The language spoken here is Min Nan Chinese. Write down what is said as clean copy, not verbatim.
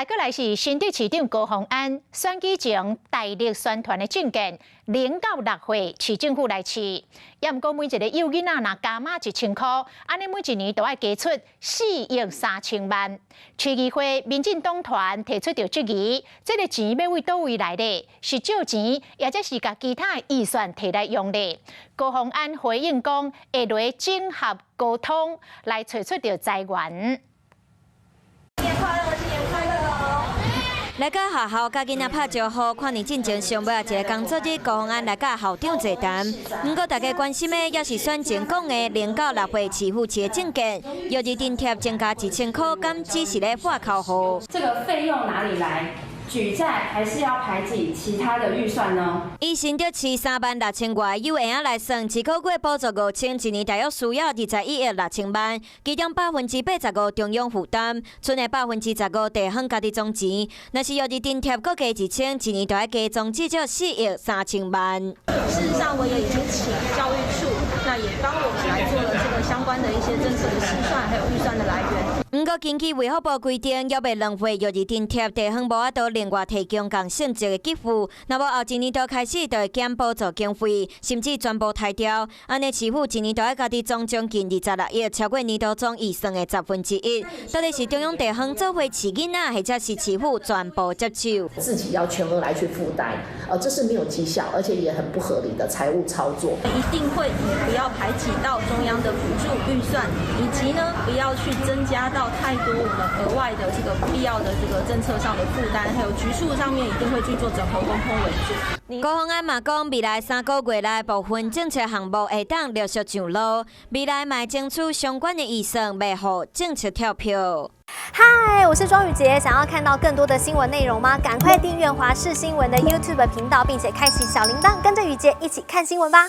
閣來是新竹市長高虹安選舉前大力宣傳的政見，0到6歲市政府來飼。也毋過每一个幼囡仔若加碼1000箍，按呢每一年都愛加出4億3千萬。市議會民進黨團提出著質疑，這个錢欲為佗位來的？是借錢，抑者是共其他預算提來用的？高虹安回應講，會來整合溝通，來揣出著財源。新年快樂，新年快樂哦！來到學校，共囡仔拍招呼，跨年進前上尾一个工作日，高虹安來佮校長座談。毋過大家關心的，也是選前講的0到6歲市府飼的政見，幼兒津貼增加1000箍，敢只是咧喊口號？這個費用哪裡來？舉債還是要排擠其他的預算呢？以新竹市3萬6千外幼嬰仔來算，一個月補助5000，一年大約需要21億6千萬，其中85%中央負擔，賰的15%地方家己總錢。若是幼兒津貼閣加1000，一年就愛加總至少4億3千萬。事實上，我也已經請教育處，那也幫我們來做了這個相關的一些政策的試算，還有預算的來源。毋過根據衛福部規定，猶未2歲幼兒津貼，地方無法度另外提供仝性質的給付，若無後一年度開始就會減補助經費，甚至全部刣掉。按呢市府一年度愛家己總將近26億，超過年度總預算的1/10。到底是中央地方做伙飼囡仔，或者是市府全部接手？自己要全額來去負擔，這是沒有績效，而且也很不合理的財務操作。一定會以不要排擠到中央的補助預算，以及呢不要去增加到太多我們額外的這個不必要的這個政策上的負擔，還有局處上面一定會去做整合溝通為主。高虹安嘛講，未來3個月內部分政策項目會當陸續上路，未來嘛會爭取相關的預算，袂予政策跳票。嗨，我是莊宇傑，想要看到更多的新聞內容嗎？趕快訂閱華視新聞的 YouTube 頻道，並且開啟小鈴鐺，跟着宇傑一起看新聞吧。